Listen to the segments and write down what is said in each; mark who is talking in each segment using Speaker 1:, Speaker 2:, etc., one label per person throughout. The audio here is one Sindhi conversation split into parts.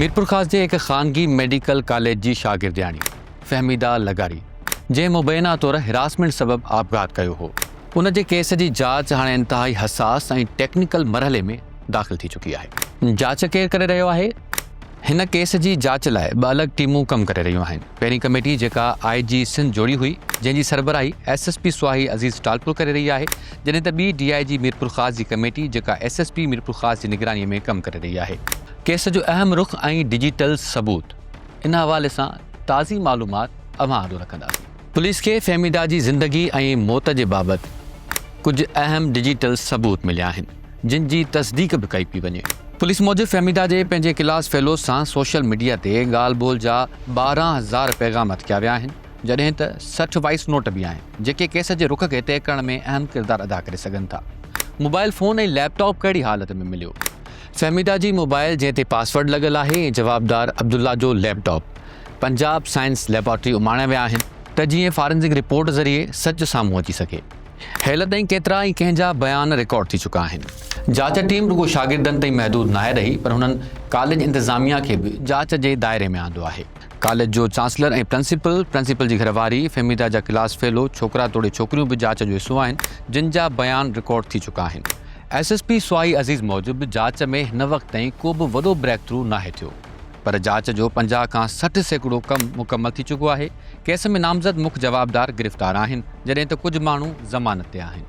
Speaker 1: ميرپورخاص جي هڪ خانگي ميڊيڪل ڪاليج جي شاگردياڻي فهميده لغاري جنهن مبينا طور هراسمينٽ سبب آپگهات ڪيو هو، ان جي ڪيس جي جاچ هاڻي انتهائي حساس ۽ ٽيڪنيڪل مرحلي ۾ داخل ٿي چڪي آهي. جاچ ڪير ڪري رهيو آهي؟ هن ڪيس جي جاچ لاء ٻه الڳ ٽيمون ڪم ڪري رهيون آهن. پهرين ڪميٽي جيڪا آء جي سنڌ جوڙي هئي، جنهن جي سربراهي S S P Swahi Aziz Talpur ڪري رهي آهي، جڏهن ته ٻي ڊي I جي ميرپورخاص جي ڪميٽي جيڪا ايس ايس پي ميرپورخاص جي نگراني ۾ ڪم ڪري رهي آهي. ڪيس جو اهم رخ ۽ ڊجيٽل ثبوت ان حوالي سان تازي معلومات اوهان آڏو رکنداسين. پوليس کي فهميده جي زندگي ۽ موت جي بابت ڪجهه اهم ڊجيٽل ثبوت مليا آهن، جن جي تصديق به ڪئي پئي وڃي. پوليس موجب فهميده جي پنهنجي ڪلاس فيلوز سان سوشل ميڊيا تي ڳالهه ٻولهه جا 12 هزار پيغام هٿ ڪيا ويا آهن، جڏهن ته 60 وائس نوٽ به آهن، جيڪي ڪيس جي رخ کي طئي ڪرڻ ۾ اهم ڪردار ادا ڪري سگهن ٿا. موبائل فون ۽ ليپ ٽاپ ڪهڙي حالت ۾ مليو؟ فهميده جي موبائل جنهن تي پاسورڊ لڳل آهي ۽ جوابدار عبدالله جو lap top Punjab science laboratory اماڻيا ويا آهن ته جيئن فارنزڪ رپورٽ ذريعي سچ سامهون اچي سگهي. هيل تائين ڪيترا ۽ ڪنهن جا بيان رڪارڊ ٿي چڪا آهن. جاچ ٽيم رڳو شاگردن تائين محدود ناهي رهي پر هنن ڪاليج انتظاميا کي به جاچ جي دائري ۾ آندو آهي. ڪاليج جو چانسلر ۽ پرنسپل، پرنسپل جي گهرواري، فهميده جا ڪلاس فيلو، ڇوڪرا توڙي ڇوڪريون به جاچ جو حصو آهن، جن جا بيان رڪارڊ ٿي چڪا آهن. S S P Swahi Aziz موجب جاچ ۾ هن وقت تائين ڪو به وڏو بريڪ ٿرو ناهي ٿيو پر جاچ جو 50 کان 60% ڪم مڪمل ٿي چڪو آهي. ڪيس ۾ نامزد مک جوابدار گرفتار آهن، جڏهن ته ڪجهه ماڻهو ضمانت تي آهن.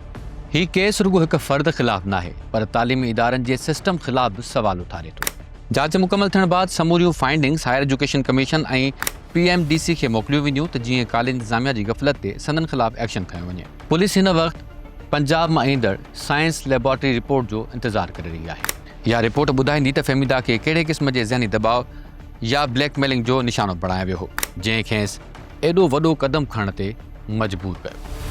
Speaker 1: هي ڪيس رڳو هڪ فرد خلاف ناهي، پر تعليمي ادارن جي سسٽم خلاف به سوال اٿاري ٿو. جاچ مڪمل ٿيڻ بعد سموريون findings higher education commission ۽ P M D C کي موڪليون وينديون ته جيئن ڪاليج انتظاميا جي غفلت تي سندن خلاف ايڪشن کنيو وڃي. پوليس هن وقت پنجاب مان ايندڙ سائنس ليبارٽري رپورٽ جو انتظار ڪري رهي آهي. اها رپورٽ ٻڌائيندي ته فهميده کي ڪهڙي قسم جي ذهني دٻاء يا بليڪ ميلنگ جو نشانو بڻايو ويو هو، جنهن کيس ايڏو وڏو قدم کڻڻ تي مجبور ڪيو.